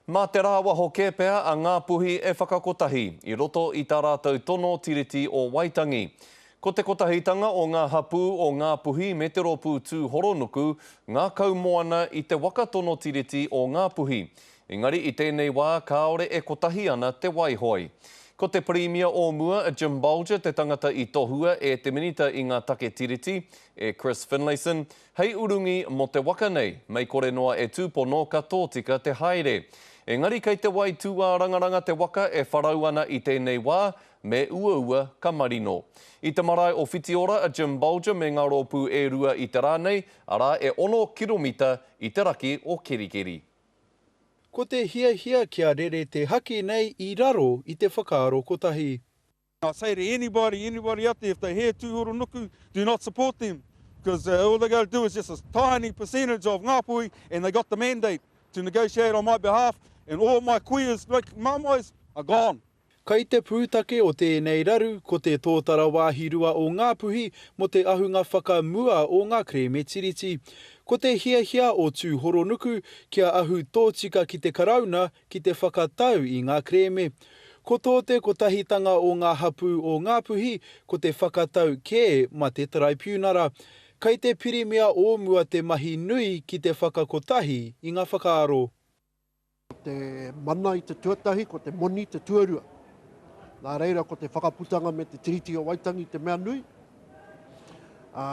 Mā te rāwaho kē pea a Ngāpuhi e whakakotahi i roto i tā rātou tono Tiriti o Waitangi. Ko te kotahitanga o ngā hapū o Ngāpuhi me te rōpū Tūhoronuku ngā kaumoana i te waka tono Tiriti o Ngāpuhi. Engari i tēnei wā kāore e kotahi ana te waihoe. Ko te Pirimia o mua a Jim Bolger te tangata i tohua e te Minita i ngā take Tiriti, e Chris Finlayson, Hei urungi mō te waka nei, mei kore noa e tūpono ka tōtika te haere. Engari kei te wai tūārangaranga te waka e wharau ana i tēnei wā, me uaua ka marino. I te marae o Whitiora a Jim Bolger me ngā rōpū e rua i te rā nei, arā e ono kiromita i te raki o Kerikeri. Ko te hiahia kia rere te haki nei i raro i te whakaaro kotahi. I say to anybody, anybody out there, if they hear Tūhoronuku, do not support them, because uh, all they got to do is just a tiny percentage of Ngāpuhi, and they got the mandate to negotiate on my behalf, and all my queers, like mamais, are gone. Kai te pūtake o tēnei raru ko te tōtara wāhi rua o Ngāpuhi mō te ahunga whakamua o ngā kerēme Tiriti. Ko te hiahia o Tūhoronuku kia ahu tōtika ki te Karauna ki te whakatau i ngā kerēme. Ko tō te Kotahitanga o ngā Hapū o Ngāpuhi, ko te whakatau kē ma te Taraipiunara. Kei te Pirimia o mua te mahi nui ki te whakakotahi i ngā whakaaro. Ko te mana i te tuatahi, ko te moni te tuarua. Nā reira ko te whakaputanga me te Tiriti o Waitangi te mea nui, ā,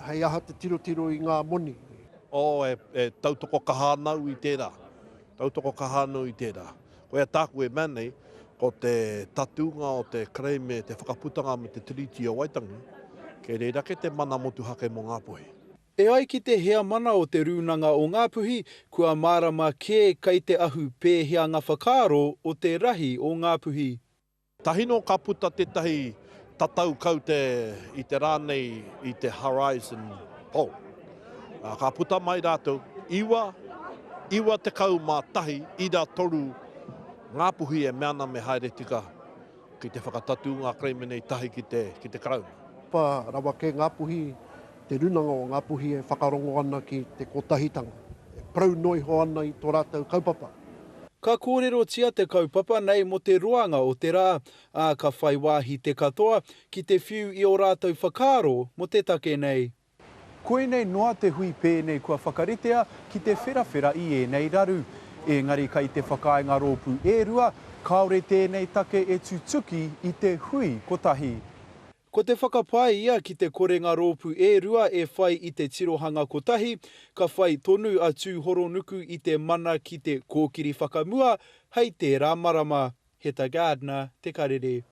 hei aha te tirotiro i ngā moni. Oh, e tautoko kaha ana au i tērā. Tautoko kaha anō i tērā. Koia tāku e mea nei, ko te tatūnga o te kerēme, te whakaputanga me te Tiriti o Waitangi, kei reira kē te mana motuhake mō Ngāpuhi. E ai ki te heamana o Te Rūnanga o Ngāpuhi, kua mārama kē kei te ahu pēhea ngā whakaaro o te rahi o Ngāpuhi. Tahi no ka puta tetahi tatau kaute i te ra nei i te Horizon Poll. Ka puta mai ratou, iwa, 91 ira toru Ngapuhi e mea ana me haere tika ki te whakatatū nga kereme nei tahi ki te, ki te Karauna. Pa rawa ke Ngapuhi, te Runanga o Ngapuhi e whakarongo ana ki te kotahitanga, e parau noa iho ana i to ratou kaupapa. Ka kōrerotia te kaupapa nei mō te roanga o te rā, ā, ka whai wāhi te katoa ki te whiu i ō rātou whakaaro mō te take nei. Koinei noa te hui pēnei kua whakaritea ki te wherawhera i ēnei raru. Ēngari kai te whakaae ngā rōpū e rua, kāore tēnei take e tutuki i te hui kotahi. Ko te whakapae ia ki te kore ngā rōpū e rua e whai i te tirohanga kotahi, ka whai tonu a Tūhoronuku i te mana ki te kōkiri whakamua hei tērā marama. Heta Gardiner, Te Karere.